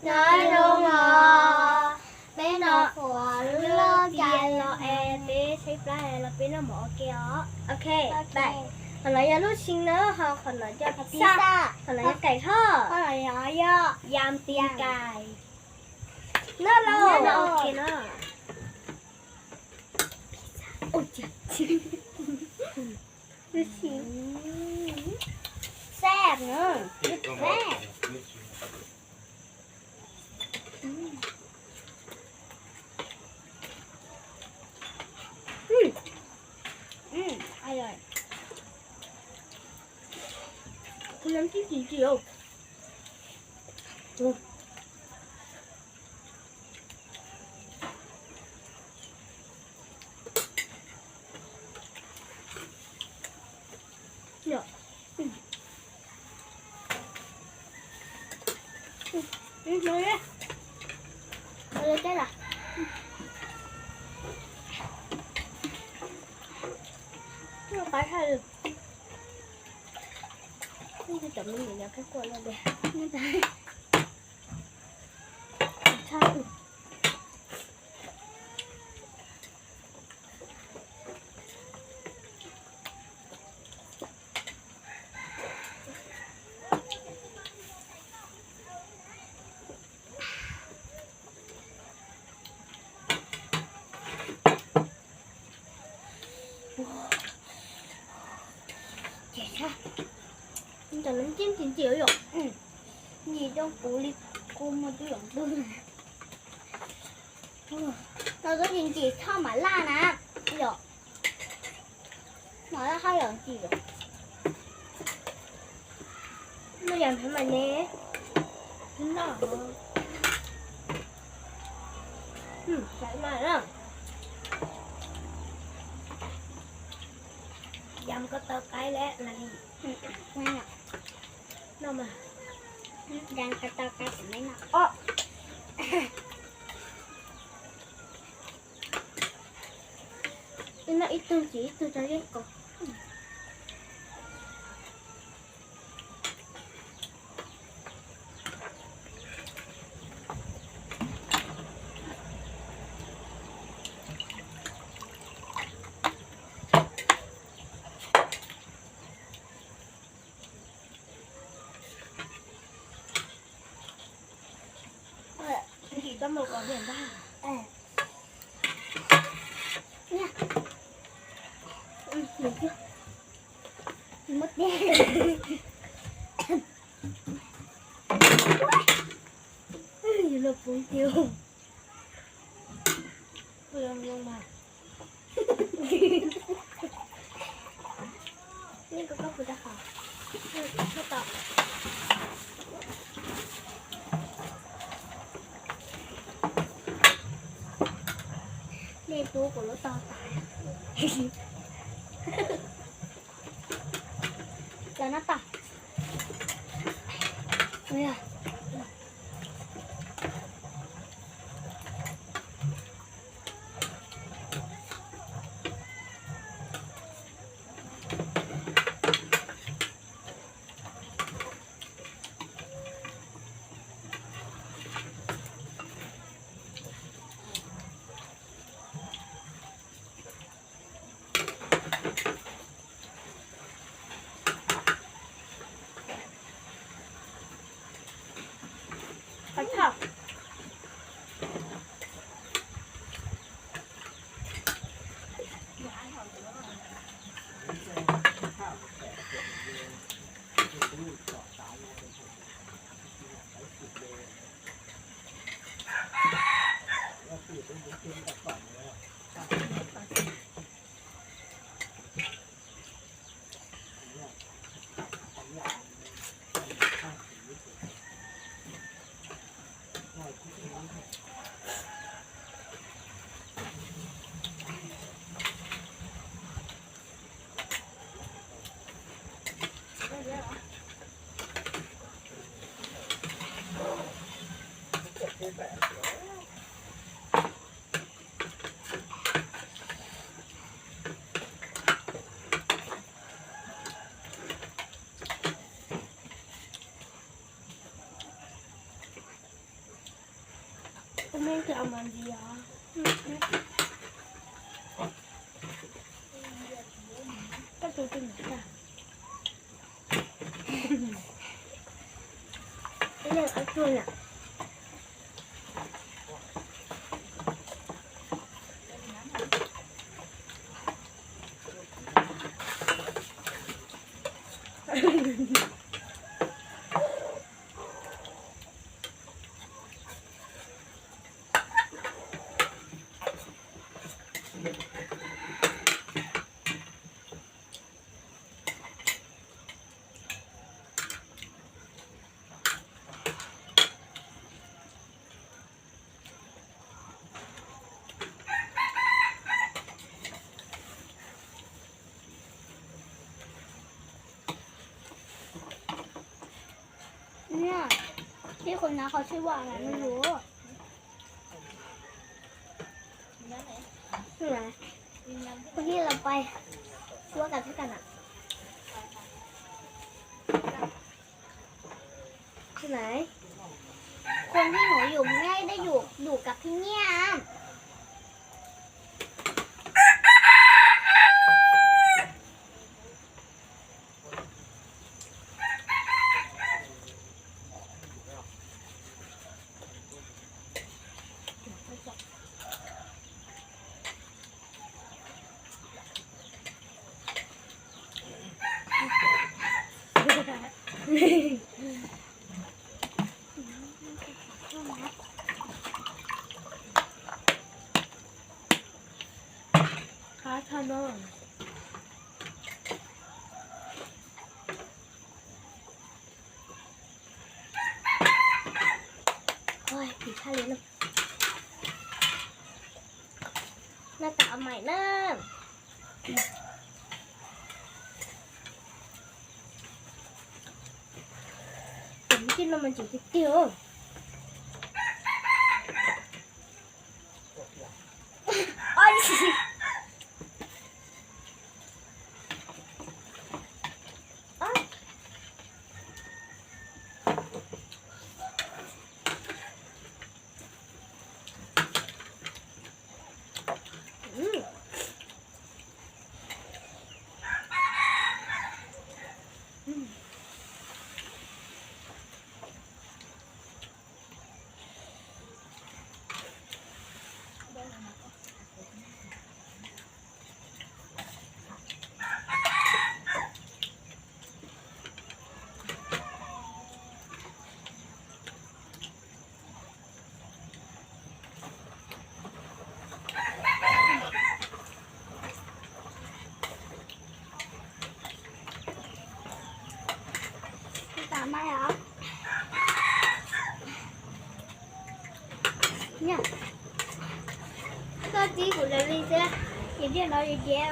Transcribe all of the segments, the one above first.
Nyob zoo os, peb no ua lub caij los es peb saib plab los peb noj mov ua ke os. Ok, qhov no yog lub tshis na, ho qhov no yog pizza, qhov no yog kais thoj, yam ti kais. Noj los ua ke no. Xab na, xab. Kuv noj tib tsis tsis. Ces sab, cov no tib tsis ntxim yom, ntxim zoo kuv li, kuv muaj cub yom ntuj. No twb tsis ntxim thoj mam laj na yom. Mam laj haj yom ntxim yom. Muaj yam heev mas ne, twb noj. Yam ko taw qaib lawm na. Noj mas, yam ko taw qaib, noj ib tug ces ib tug rau yeej kos. Nej tub kuv lub tog tas. Los noj tas. Koj mej twb au mas ntxiv os. Koj tus twg nws tag. Ib leeg ob tug na. Ib qho nav qhov tsheb vaj na me ntxhais. Tus nej los pais suab kas thib kas na. Tus nej, tus nej yuav nyab, yuav nyab, yuav kas thib nyiaj. Qab tag no. Ua, phim tshaj li no. Noj tas maj na. Cov tib no mas ntsim tiag tiag. Koj tib kuv lawv li xwb, ces tiag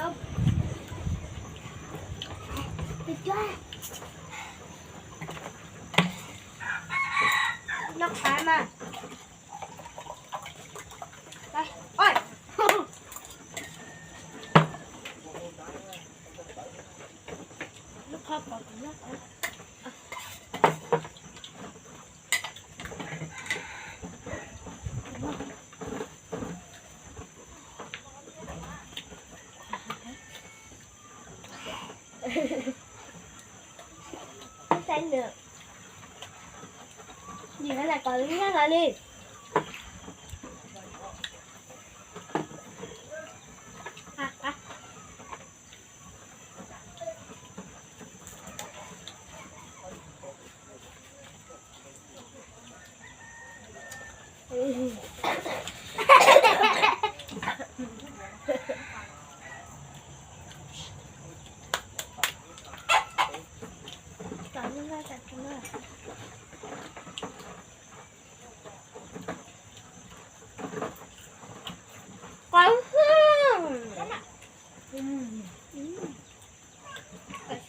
no ces noj qab mas. Nim no lam kom nyob no li. Qab heev. Qab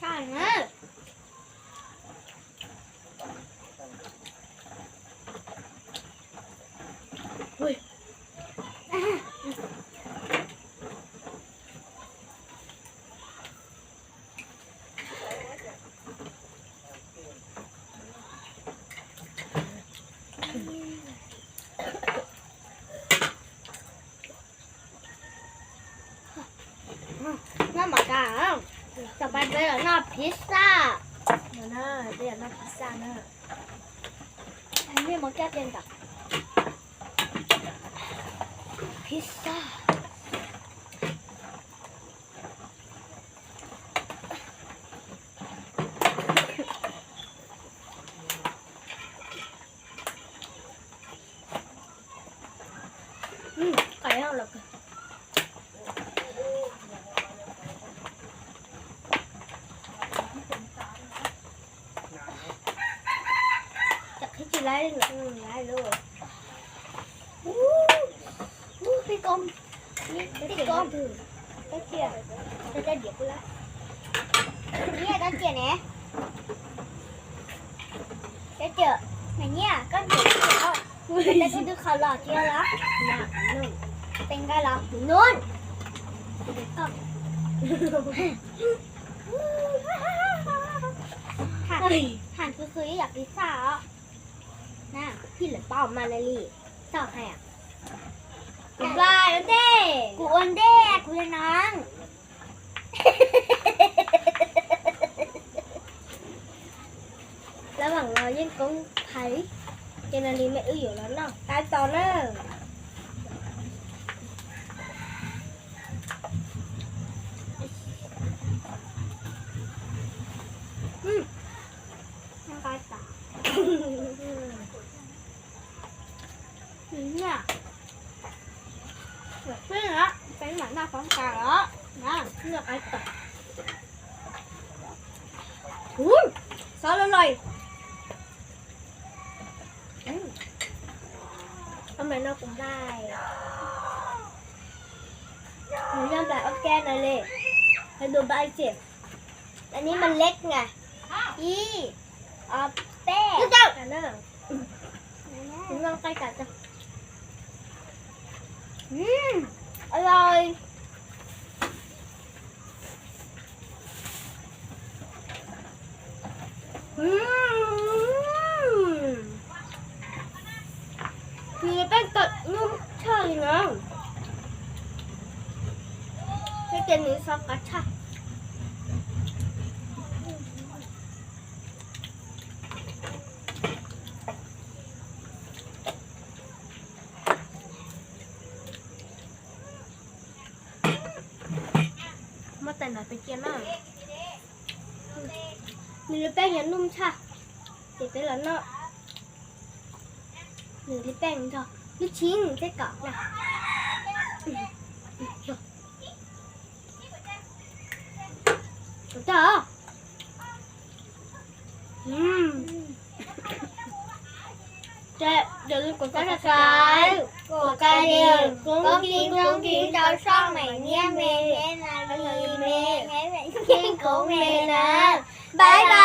heev na. Peb los noj pizza. Peb los noj pizza na. Mej mus coj tes ntawm pizza. Tsis laib, laib lawm. Peb koj, peb koj, koj cia, koj cia diam kuv lawm. Nyiaj koj cia ne. Koj cia, mas nyiaj koj cia, koj cia, koj cia twb qhov los cia los. Peb nqaij los tus nub. Ham, ham kuv xwb ib yam pizza os. Na, phij lawv paub mas li, txoj hais. Kuv npla ua ntej, kuv ua ntej, kuv yog no. Lab vam los yeej koob hais, ces no li mej wb yuav los noj qab tos na. Peb mam noj poob kas os, noj qab tos. Ub, xob loj loj. Ob nplais no kuv nplais, kuv nyob nplais ob kab no li, hais dua nplais ces,อันนี้มันเล็กไง ib, ob, peb, kuv noj qab tos. Ub, ua loj. Nws peb tawm nyuj tshaj li na. Thiab ces nws xob qab tshaj. Muab tais no peb cia na. Nws li peb yog num tshaj, ces peb los noj. Nws li peb nrog lub tshib nws thiab kom na. Ua tau. Ces yog li kuv tab subscribe, kuv cai li, koob kib koob kib rau soj mem nyiaj me, me na li me, me, me, koob me na. Bye bye.